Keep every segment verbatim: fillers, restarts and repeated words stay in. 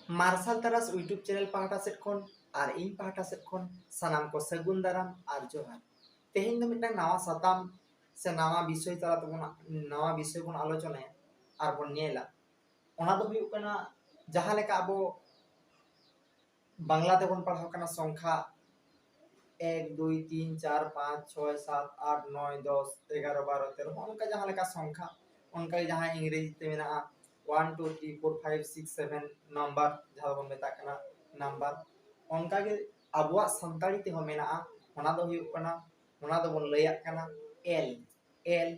ᱢᱟᱨᱥᱟᱞ ᱛᱟᱨᱟᱥ YouTube channel ᱯᱟᱦᱴᱟ ᱥᱮᱫ ᱠᱷᱚᱱ ᱟᱨ ᱤᱧ ᱯᱟᱦᱴᱟ ᱥᱮᱫ ᱠᱷᱚᱱ ᱥᱟᱱᱟᱢ ᱠᱚ ᱥᱟᱹᱜᱩᱱ ᱫᱟᱨᱟᱢ ᱟᱨ ᱡᱚᱦᱟᱨ᱾ ᱛᱮᱦᱮᱧ ᱫᱚ ᱢᱤᱫᱴᱟᱝ ᱱᱟᱣᱟ ᱥᱟᱛᱟᱢ ᱥᱮ ᱱᱟᱣᱟ ᱵᱤᱥᱚᱭ ᱛᱟᱞᱟ ᱛᱮᱵᱚᱱ, ᱱᱟᱣᱟ ᱵᱤᱥᱚᱭ ᱵᱚᱱ ᱟᱞᱳᱪᱚᱱᱟᱭᱟ ᱟᱨ ᱵᱚᱱ ᱧᱮᱞᱟ᱾ ᱚᱱᱟ ᱫᱚ ᱦᱩᱭᱩᱜ ᱠᱟᱱᱟ, ᱡᱟᱦᱟᱸ ᱞᱮᱠᱟ ᱟᱵᱚ ᱵᱟᱝᱞᱟ ᱛᱮᱵᱚᱱ ᱯᱟᱲᱦᱟᱣ ᱠᱟᱱᱟ ᱥᱚᱝᱠᱷᱟ ᱮᱠ, ᱫᱩᱭ, ᱛᱤᱱ, ᱪᱟᱨ, ᱯᱟᱸᱪ, ᱪᱷᱚᱭ, ᱥᱟᱛ, ᱟᱴ, ᱱᱚᱭ, ᱫᱚᱥ, ᱮᱜᱟᱨᱚ, ᱵᱟᱨᱚ, ᱛᱮᱨᱚ, ᱦᱚᱸᱜᱼᱚ ᱱᱚᱝᱠᱟ ᱡᱟᱦᱟᱸ ᱞᱮᱠᱟ ᱥᱚᱝᱠᱷᱟ, ᱚᱱᱠᱟ ᱜᱮ ᱡᱟᱦᱟᱸ ᱤᱝᱨᱮᱡᱤ ᱛᱮ ᱢᱮᱱᱟᱜᱼᱟ one, two, three, four, five, six, seven number, ᱡᱟᱦᱟᱸ ᱫᱚᱵᱚᱱ ᱢᱮᱛᱟᱜ ᱠᱟᱱᱟ ᱱᱟᱢᱵᱟᱨ, ᱚᱱᱠᱟ ᱜᱮ ᱟᱵᱚᱣᱟᱜ ᱥᱟᱱᱛᱟᱲᱤ ᱛᱮᱦᱚᱸ ᱢᱮᱱᱟᱜᱼᱟ᱾ ᱚᱱᱟ ᱫᱚ ᱦᱩᱭᱩᱜ ᱠᱟᱱᱟ, ᱚᱱᱟ ᱫᱚᱵᱚᱱ ᱞᱟᱹᱭᱟᱜ ᱠᱟᱱᱟ ᱮᱞ, ᱮᱞ,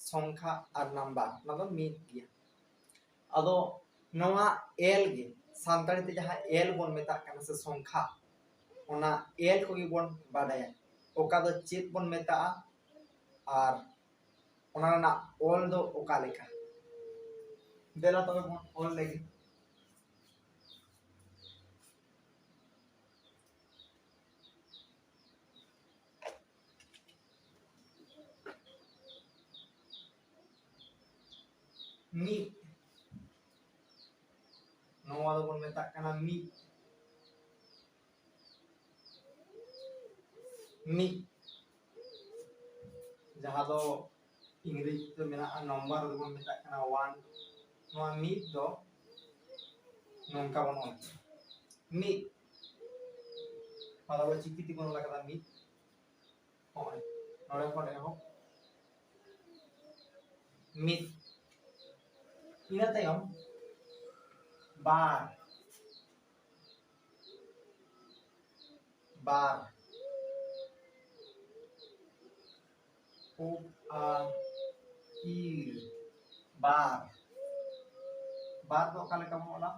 ᱥᱚᱝᱠᱷᱟ ᱟᱨ ᱱᱟᱢᱵᱟᱨ, ᱚᱱᱟ ᱫᱚ ᱢᱤᱫ ᱜᱮᱭᱟ᱾ ᱟᱫᱚ ᱱᱚᱣᱟ ᱮᱞ ᱜᱮ, ᱥᱟᱱᱛᱟᱲᱤ ᱛᱮ ᱡᱟᱦᱟᱸ ᱮᱞ ᱵᱚᱱ ᱢᱮᱛᱟᱜ ᱠᱟᱱᱟ ᱥᱮ ᱥᱚᱝᱠᱷᱟ, ᱚᱱᱟ ᱮᱞ ᱠᱚᱜᱮ ᱵᱚᱱ ᱵᱟᱰᱟᱭᱟ, ᱚᱠᱟ ᱫᱚ ᱪᱮᱫ ᱵᱚᱱ ᱢᱮᱛᱟᱜᱼᱟ ᱟᱨ ᱚᱱᱟ ᱨᱮᱱᱟᱜ ᱚᱞ ᱫᱚ ᱚᱠᱟ ᱞᱮᱠᱟ᱾ ᱫᱮᱞᱟ ᱛᱚᱵᱮ ᱵᱚᱱ ᱚᱞ ᱞᱮᱜᱮ᱾ ᱢᱤᱫ, ᱱᱚᱣᱟ ᱫᱚᱵᱚᱱ ᱢᱮᱛᱟᱜ ᱠᱟᱱᱟ ᱢᱤᱫ, ᱢᱤᱫ, ᱡᱟᱦᱟᱸ ᱫᱚ ᱤᱝᱨᱮᱡᱤ ᱛᱮ ᱢᱮᱱᱟᱜᱼᱟ ᱱᱟᱢᱵᱟᱨ, ᱫᱚᱵᱚᱱ ᱢᱮᱛᱟᱜ ᱠᱟᱱᱟ ᱚᱣᱟᱱ᱾ ᱱᱚᱣᱟ ᱢᱤᱫ ᱫᱚ ᱱᱚᱝᱠᱟ ᱵᱚᱱ ᱚᱞ ᱠᱮᱫᱟ, ᱢᱤᱫ᱾ ᱟᱨ ᱟᱵᱚ ᱪᱤᱠᱤ ᱛᱮᱵᱚᱱ ᱚᱞ ᱠᱟᱫᱟ ᱢᱤᱫ᱾ ᱦᱚᱸᱜᱼᱚᱭ ᱱᱚᱰᱮ ᱠᱷᱚᱱ ᱮᱦᱚᱵ, ᱢᱤᱫ᱾ ᱤᱱᱟᱹ ᱛᱟᱭᱚᱢ ᱵᱟᱨ, ᱵᱟᱨ᱾ ᱩᱵ, ᱟ, ᱤᱨ, ᱵᱟᱨ᱾ ᱵᱟᱨ ᱫᱚ ᱚᱠᱟ ᱞᱮᱠᱟ ᱵᱚᱱ ᱚᱞᱟ?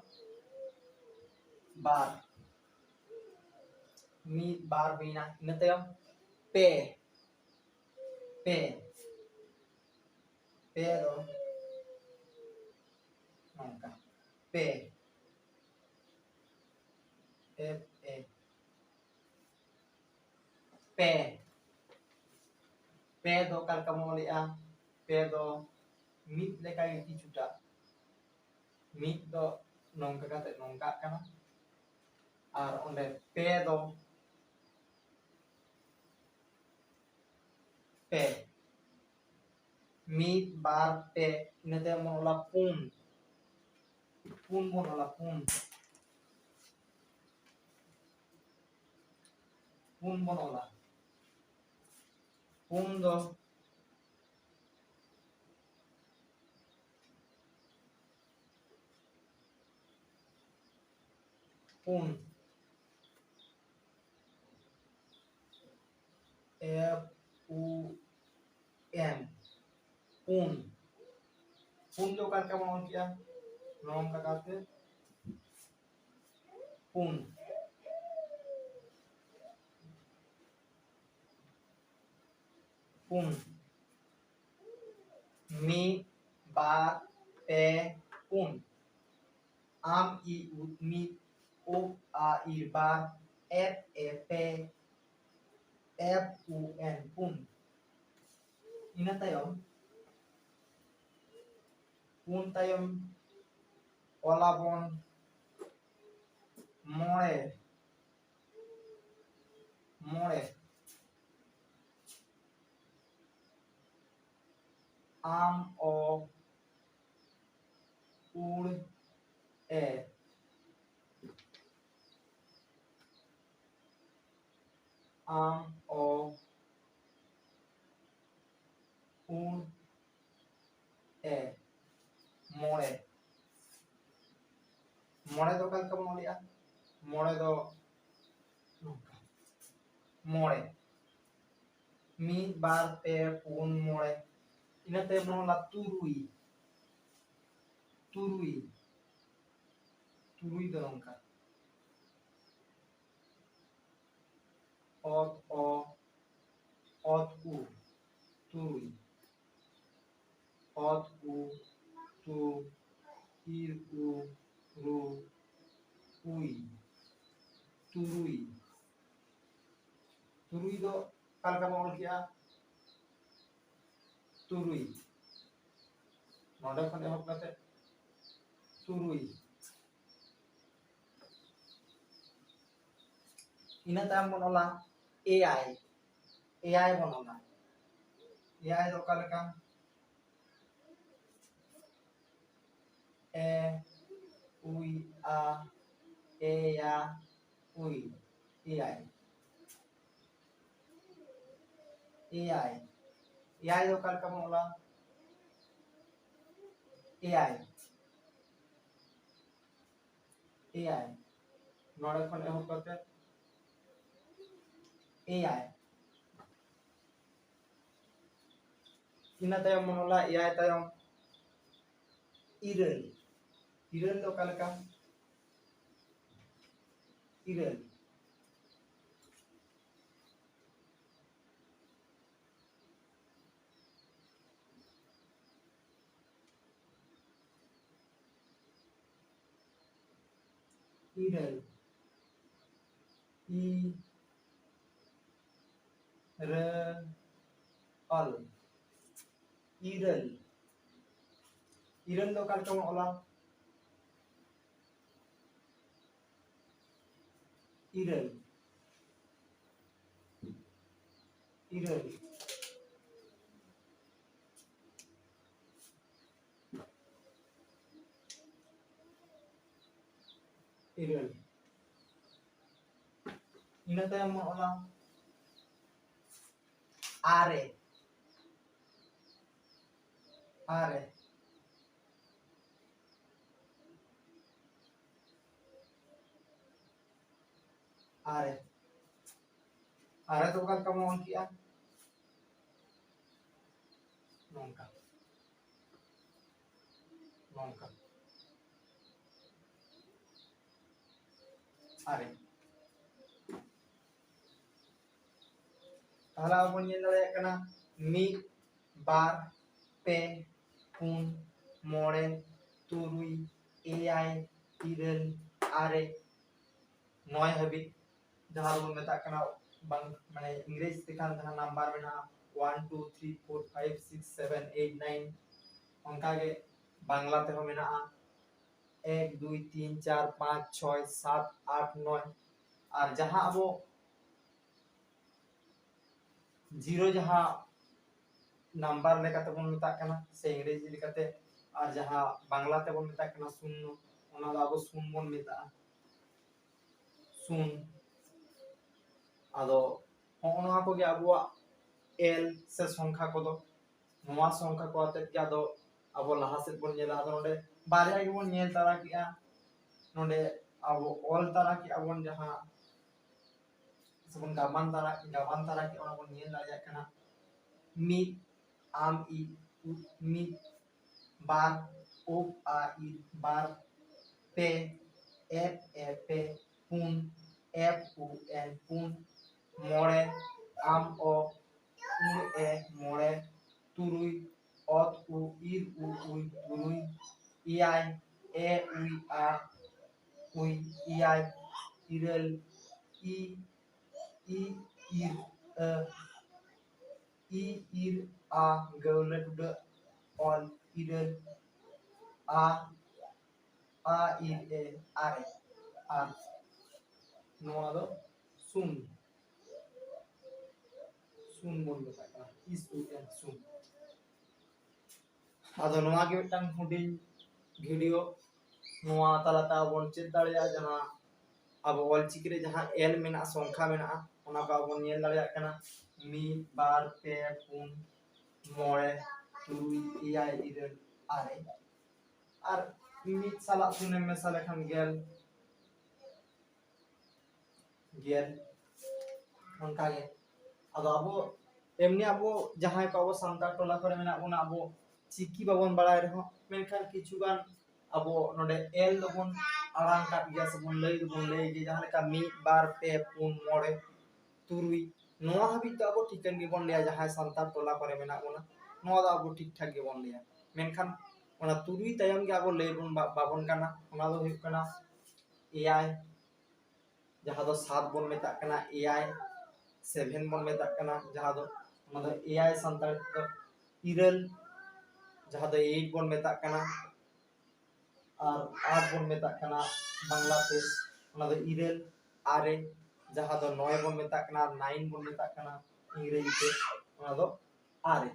ᱵᱟᱨ᱾ ᱢᱤᱫ, ᱵᱟᱨ ᱦᱩᱭᱱᱟ᱾ ᱤᱱᱟᱹ ᱛᱟᱭᱚᱢ ᱯᱮ, ᱯᱮ, ᱯᱮ ᱫᱚ ᱱᱚᱝᱠᱟ, ᱯᱮ, ᱮᱯ, ᱮ, ᱯᱮ᱾ ᱯᱮ ᱫᱚ ᱚᱠᱟ ᱞᱮᱠᱟ ᱵᱚᱱ ᱚᱞᱮᱜᱼᱟ? ᱯᱮ ᱫᱚ ᱢᱤᱫ ᱞᱮᱠᱟ ᱜᱮ ᱠᱤᱪᱷᱩᱴᱟ, ᱢᱤᱫ ᱫᱚ ᱱᱚᱝᱠᱟ ᱠᱟᱛᱮ ᱱᱚᱝᱠᱟᱜ ᱠᱟᱱᱟ᱾ ᱟᱨ ᱚᱸᱰᱮ ᱯᱮ ᱫᱚ ᱯᱮ, ᱢᱤᱫ, ᱵᱟᱨ, ᱯᱮ, ᱤᱱᱟᱹ ᱛᱟᱭᱚᱢ ᱵᱚᱱ ᱚᱞᱟ ᱯᱩᱱ, ᱯᱩᱱ ᱵᱚᱱ ᱚᱞᱟ, ᱯᱩᱱ, ᱯᱩᱱ ᱵᱚᱱ ᱚᱞᱟ᱾ ᱯᱩᱱ ᱫᱚ ᱯᱩᱱ, F U N, ᱯᱩᱱ᱾ ᱯᱩᱱ ᱫᱚ ᱚᱠᱟ ᱞᱮᱠᱟ ᱵᱚᱱ ᱚᱞ ᱠᱮᱜᱼᱟ? ᱱᱚᱝᱠᱟ ᱠᱟᱛᱮ ᱯᱩᱱ, ᱯᱩᱱ, ᱢᱤᱫ, ᱵᱟᱨ, ᱯᱮ, ᱯᱩᱱ᱾ ᱟᱢ, ᱤ, ᱩ, ᱢᱤᱫ, ᱩᱯ, ᱟ, ᱤᱨ, ᱵᱟᱨ, ᱮᱯ, ᱮ, ᱯᱮ, F U N, ᱯᱩᱱ᱾ ᱤᱱᱟᱹ ᱛᱟᱭᱚᱢ, ᱯᱩᱱ ᱛᱟᱭᱚᱢ ᱚᱞᱟᱵᱚᱱ ᱢᱚᱬᱮ, ᱢᱚᱬᱮ᱾ ᱟᱢ, ᱚ, ᱩᱲ, ᱮ᱾ ᱟᱢ, ᱚ, ᱩᱲ, ᱮ, ᱢᱚᱬᱮ᱾ ᱢᱚᱬᱮ ᱫᱚ ᱚᱠᱟ ᱞᱮᱠᱟ ᱵᱚᱱ ᱚᱞᱮᱜᱼᱟ? ᱢᱚᱬᱮ ᱫᱚ ᱱᱚᱝᱠᱟ, ᱢᱚᱬᱮ, ᱢᱤᱫ, ᱵᱟᱨ, ᱯᱮ, ᱯᱩᱱ, ᱢᱚᱬᱮ᱾ ᱤᱱᱟᱹ ᱛᱟᱭᱚᱢ ᱵᱚᱱ ᱚᱞᱟ ᱛᱩᱨᱩᱭ, ᱛᱩᱨᱩᱭ, ᱛᱩᱨᱩᱭ ᱫᱚ ᱱᱚᱝᱠᱟ, ᱚᱛ, ᱚ, ᱚᱛ, ᱩ, ᱛᱩᱨᱩᱭ᱾ ᱚᱛ, ᱩ, ᱛᱩ, ᱤᱨ, ᱩ, ᱨᱩ, ᱩᱭ, ᱛᱩᱨᱩᱭ᱾ ᱛᱩᱨᱩᱭ ᱫᱚ ᱚᱠᱟ ᱞᱮᱠᱟ ᱵᱚᱱ ᱚᱞ ᱠᱮᱜᱼᱟ? ᱛᱩᱨᱩᱭ, ᱱᱚᱰᱮ ᱠᱷᱚᱱ ᱮᱦᱚᱵ ᱠᱟᱛᱮ ᱛᱩᱨᱩᱭ, ᱤᱱᱟᱹ ᱛᱟᱭᱚᱢ ᱵᱚᱱ ᱚᱞᱟ ᱮᱭᱟᱭ᱾ ᱮᱭᱟᱭ ᱵᱚᱱ ᱚᱞᱟ᱾ ᱮᱭᱟᱭ ᱫᱚ ᱚᱠᱟ ᱞᱮᱠᱟ? ᱮ, ᱩᱭ, ᱟ, ᱮ, ᱭᱟ, ᱩᱭ᱾ ᱮᱭᱟᱭ᱾ ᱮᱭᱟᱭ᱾ ᱮᱭᱟᱭ ᱫᱚ ᱚᱠᱟ ᱞᱮᱠᱟ ᱵᱚᱱ ᱚᱞᱟ? ᱮᱭᱟᱭ᱾ ᱮᱭᱟᱭ᱾ ᱱᱚᱰᱮ ᱠᱷᱚᱱ ᱮᱦᱚᱵ ᱠᱟᱛᱮ ᱮᱭᱟᱭ᱾ ᱤᱱᱟᱹ ᱛᱟᱭᱚᱢ ᱵᱚᱱ ᱚᱞᱟ ᱮᱭᱟᱭ ᱛᱟᱭᱚᱢ ᱤᱨᱟᱹᱞ᱾ ᱤᱨᱟᱹᱞ ᱫᱚ ᱚᱠᱟ ᱞᱮᱠᱟ? ᱤᱨᱟᱹᱞ᱾ ᱤᱨᱟᱹᱞ᱾ ᱤ, ᱨᱟᱹ, ᱚᱞ᱾ ᱤᱨᱟᱹᱞ᱾ ᱤᱨᱟᱹᱞ ᱫᱚ ᱚᱠᱟ ᱞᱮᱠᱟ ᱵᱚᱱ ᱚᱞᱟ? ᱤᱨᱟᱹᱞ᱾ ᱤᱨᱟᱹᱞ᱾ ᱤᱨᱟᱹᱞ᱾ ᱤᱱᱟᱹ ᱛᱟᱭᱚᱢ ᱵᱚᱱ ᱚᱞᱟ ᱟᱨᱮ᱾ ᱟᱨᱮ᱾ ᱟᱨᱮ᱾ ᱟᱨᱮ ᱫᱚ ᱚᱠᱟ ᱞᱮᱠᱟ ᱵᱚᱱ ᱚᱞ ᱠᱮᱜᱼᱟ? ᱱᱚᱝᱠᱟ᱾ ᱱᱚᱝᱠᱟ᱾ ᱟᱨᱮ᱾ ᱛᱟᱦᱚᱞᱮ ᱟᱵᱚ ᱵᱚᱱ ᱧᱮᱞ ᱫᱟᱲᱮᱭᱟᱜ ᱠᱟᱱᱟ ᱢᱤᱫ, ᱵᱟᱨ, ᱯᱮ, ᱯᱩᱱ, ᱢᱚᱬᱮ, ᱛᱩᱨᱩᱭ, ᱮᱭᱟᱭ, ᱤᱨᱟᱹᱞ, ᱟᱨᱮ, ᱱᱚᱭ ᱦᱟᱹᱵᱤᱡ, ᱡᱟᱦᱟᱸ ᱫᱚᱵᱚᱱ ᱢᱮᱛᱟᱜ ᱠᱟᱱᱟ ᱵᱟᱝ, ᱢᱟᱱᱮ ᱤᱝᱨᱮᱡᱤ ᱛᱮᱠᱷᱟᱱ ᱡᱟᱦᱟᱸ ᱱᱟᱢᱵᱟᱨ ᱢᱮᱱᱟᱜᱼᱟ one two three four five six seven eight nine, ᱚᱱᱠᱟᱜᱮ ᱵᱟᱝᱞᱟ ᱛᱮᱦᱚᱸ ᱢᱮᱱᱟᱜᱼᱟ ᱮᱠ ᱫᱩᱭ ᱛᱤᱱ ᱪᱟᱨ ᱯᱟᱸᱪ ᱪᱷᱚᱭ ᱥᱟᱛ ᱟᱴ ᱱᱚᱭ᱾ ᱟᱨ ᱡᱟᱦᱟᱸ ᱟᱵᱚ ᱡᱤᱨᱳ ᱡᱟᱦᱟᱸ ᱱᱟᱢᱵᱟᱨ ᱞᱮᱠᱟᱛᱮ ᱵᱚᱱ ᱢᱮᱛᱟᱜ ᱠᱟᱱᱟ ᱥᱮ ᱤᱝᱨᱮᱡᱤ ᱞᱮᱠᱟᱛᱮ, ᱟᱨ ᱡᱟᱦᱟᱸ ᱵᱟᱝᱞᱟ ᱛᱮᱵᱚᱱ ᱢᱮᱛᱟᱜ ᱠᱟᱱᱟ ᱥᱩᱱᱱᱚ, ᱚᱱᱟ ᱫᱚ ᱟᱵᱚ ᱥᱩᱱ ᱵᱚᱱ ᱢᱮᱛᱟᱜᱼᱟ, ᱥᱩᱱ᱾ ᱟᱫᱚ ᱦᱚᱸᱜᱼᱚ ᱱᱚᱣᱟ ᱠᱚᱜᱮ ᱟᱵᱚᱣᱟᱜ ᱮᱞ ᱥᱮ ᱥᱚᱝᱠᱷᱟ ᱠᱚᱫᱚ᱾ ᱱᱚᱣᱟ ᱥᱚᱝᱠᱷᱟ ᱠᱚ ᱟᱛᱮᱫ ᱜᱮ ᱟᱫᱚ ᱟᱵᱚ ᱞᱟᱦᱟ ᱥᱮᱫ ᱵᱚᱱ ᱧᱮᱞᱟ᱾ ᱟᱫᱚ ᱱᱚᱰᱮ ᱵᱟᱨᱭᱟ ᱜᱮᱵᱚᱱ ᱧᱮᱞ ᱛᱟᱨᱟ ᱠᱮᱜᱼᱟ, ᱱᱚᱰᱮ ᱟᱵᱚ ᱚᱞ ᱛᱟᱨᱟ ᱠᱮᱜᱼᱟ ᱵᱚᱱ ᱡᱟᱦᱟᱸ ᱥᱮᱵᱚᱱ ᱜᱟᱵᱟᱱ ᱛᱟᱨᱟ, ᱜᱟᱵᱟᱱ ᱛᱟᱨᱟ ᱠᱮᱜᱼᱟ, ᱚᱱᱟ ᱵᱚᱱ ᱧᱮᱞ ᱫᱟᱲᱮᱭᱟᱜ ᱠᱟᱱᱟ᱾ ᱢᱤᱫ, ᱟᱢ, ᱤ, ᱩ, ᱢᱤᱫ, ᱵᱟᱨ, ᱩᱯ, ᱟ, ᱤᱨ, ᱵᱟᱨ, ᱯᱮ, ᱮᱯ, ᱮ, ᱯᱮ, ᱯᱩᱱ, ᱮᱯ, ᱩ, ᱮᱱ, ᱯᱩᱱ, ᱢᱚᱬᱮ, ᱟᱢ, ᱚ, ᱩᱲ, ᱮ, ᱢᱚᱬᱮ, ᱛᱩᱨᱩᱭ, ᱚᱛ, ᱩ, ᱤᱨ, ᱩ, ᱩᱭ, ᱛᱩᱨᱩᱭ, ᱮᱭᱟᱭ, ᱮ, ᱩᱭ, ᱟ, ᱩᱭ, ᱮᱭᱟᱭ, ᱤᱨᱟᱹᱞ, ᱤ, ᱤ, ᱤᱨ, ᱟᱹ, ᱤ, ᱤᱨ, ᱟ, ᱜᱟᱹᱣᱞᱟᱹ ᱴᱩᱰᱟᱹᱜ, ᱚᱞ, ᱤᱨᱟᱹᱞ, ᱟ, ᱟ, ᱤᱨ, ᱮ, ᱟᱨᱮ᱾ ᱟᱨ ᱱᱚᱣᱟ ᱫᱚ ᱥᱩᱱ, ᱥᱩᱱ ᱵᱚᱱ ᱢᱮᱛᱟᱜ ᱠᱟᱱᱟ, ᱤᱥ, ᱩ, ᱮᱱ, ᱥᱩᱱ᱾ ᱟᱫᱚ ᱱᱚᱣᱟ ᱜᱮ ᱢᱤᱫᱴᱟᱝ ᱦᱩᱰᱤᱧ ᱵᱷᱤᱰᱤᱭᱳ, ᱱᱚᱣᱟ ᱛᱟᱞᱟᱛᱮ ᱟᱵᱚ ᱵᱚᱱ ᱪᱮᱫ ᱫᱟᱲᱮᱭᱟᱜᱼᱟ ᱡᱟᱦᱟᱸ ᱟᱵᱚ ᱚᱞᱪᱤᱠᱤ ᱨᱮ ᱡᱟᱦᱟᱸ ᱮᱞ ᱢᱮᱱᱟᱜᱼᱟ, ᱥᱚᱝᱠᱷᱟ ᱢᱮᱱᱟᱜᱼᱟ, ᱚᱱᱟ ᱠᱚ ᱟᱵᱚ ᱵᱚᱱ ᱧᱮᱞ ᱫᱟᱲᱮᱭᱟᱜ ᱠᱟᱱᱟ, ᱢᱤᱫ, ᱵᱟᱨ, ᱯᱮ, ᱯᱩᱱ, ᱢᱚᱬᱮ, ᱛᱩᱨᱩᱭ, ᱮᱭᱟᱭ, ᱤᱨᱟᱹᱞ, ᱟᱨᱮ᱾ ᱟᱨ ᱢᱤᱫ ᱥᱟᱞᱟᱜ ᱥᱩᱱᱮᱢ ᱢᱮᱥᱟ ᱞᱮᱠᱷᱟᱱ ᱜᱮᱞ, ᱜᱮᱞ, ᱚᱱᱠᱟᱜᱮ᱾ ᱟᱫᱚ ᱟᱵᱚ ᱮᱢᱱᱤ ᱟᱵᱚ ᱡᱟᱦᱟᱸᱭ ᱠᱚ ᱟᱵᱚ ᱥᱟᱱᱛᱟᱲ ᱴᱚᱞᱟ ᱠᱚᱨᱮ ᱢᱮᱱᱟᱜ ᱵᱚᱱᱟ, ᱟᱵᱚ ᱪᱤᱠᱤ ᱵᱟᱵᱚᱱ ᱵᱟᱲᱟᱭ ᱨᱮᱦᱚᱸ, ᱢᱮᱱᱠᱷᱟᱱ ᱠᱤᱪᱷᱩ ᱜᱟᱱ ᱟᱵᱚ ᱱᱚᱰᱮ ᱮᱞ ᱫᱚᱵᱚᱱ ᱟᱲᱟᱝ ᱠᱟᱫ ᱜᱮᱭᱟ ᱥᱮᱵᱚᱱ ᱞᱟᱹᱭ ᱫᱚᱵᱚᱱ ᱞᱟᱹᱭ ᱜᱮᱭᱟ, ᱡᱟᱦᱟᱸ ᱞᱮᱠᱟ ᱢᱤᱫ, ᱵᱟᱨ, ᱯᱮ, ᱯᱩᱱ, ᱢᱚᱬᱮ, ᱛᱩᱨᱩᱭ, ᱱᱚᱣᱟ ᱦᱟᱹᱵᱤᱡ ᱫᱚ ᱟᱵᱚ ᱴᱷᱤᱠᱟᱹᱱ ᱜᱮᱵᱚᱱ ᱞᱟᱹᱭᱟ᱾ ᱡᱟᱦᱟᱸᱭ ᱥᱟᱱᱛᱟᱲ ᱴᱚᱞᱟ ᱠᱚᱨᱮ ᱢᱮᱱᱟᱜ ᱵᱚᱱᱟ, ᱱᱚᱣᱟ ᱫᱚ ᱟᱵᱚ ᱴᱷᱤᱠ ᱴᱷᱟᱠ ᱜᱮᱵᱚᱱ ᱞᱟᱹᱭᱟ᱾ ᱢᱮᱱᱠᱷᱟᱱ ᱚᱱᱟ ᱛᱩᱨᱩᱭ ᱛᱟᱭᱚᱢ ᱜᱮ ᱟᱵᱚ ᱞᱟᱹᱭ ᱵᱚᱱ ᱵᱟ-, ᱵᱟᱵᱚᱱ ᱜᱟᱱᱟ, ᱚᱱᱟ ᱫᱚ ᱦᱩᱭᱩᱜ ᱠᱟᱱᱟ ᱮᱭᱟᱭ, ᱡᱟᱦᱟᱸ ᱫᱚ ᱥᱟᱛ ᱵᱚᱱ ᱢᱮᱛᱟᱜ ᱠᱟᱱᱟ ᱮᱭᱟᱭ, ᱥᱮᱵᱷᱮᱱ ᱵᱚᱱ ᱢᱮᱛᱟᱜ ᱠᱟᱱᱟ, ᱡᱟᱦᱟᱸ ᱫᱚ, ᱚᱱᱟ ᱫᱚ ᱮᱭᱟᱭ ᱥᱟᱱᱛᱟᱲᱤ ᱛᱮᱫᱚ ᱤᱨᱟᱹᱞ, ᱡᱟᱦᱟᱸ ᱫᱚ ᱮᱭᱤᱴ ᱵᱚᱱ ᱢᱮᱛᱟᱜ ᱠᱟᱱᱟ, ᱟᱨ ᱟᱴ ᱵᱚᱱ ᱢᱮᱛᱟᱜ ᱠᱟᱱᱟ ᱵᱟᱝᱞᱟᱛᱮ, ᱚᱱᱟ ᱫᱚ ᱤᱨᱟᱹᱞ, ᱟᱨᱮ, ᱡᱟᱦᱟᱸ ᱫᱚ ᱱᱚᱭ ᱵᱚᱱ ᱢᱮᱛᱟᱜ ᱠᱟᱱᱟ, ᱱᱟᱭᱤᱱ ᱵᱚᱱ ᱢᱮᱛᱟᱜ ᱠᱟᱱᱟ ᱤᱝᱨᱮᱡᱤ ᱛᱮ, ᱚᱱᱟ ᱫᱚ ᱟᱨᱮ᱾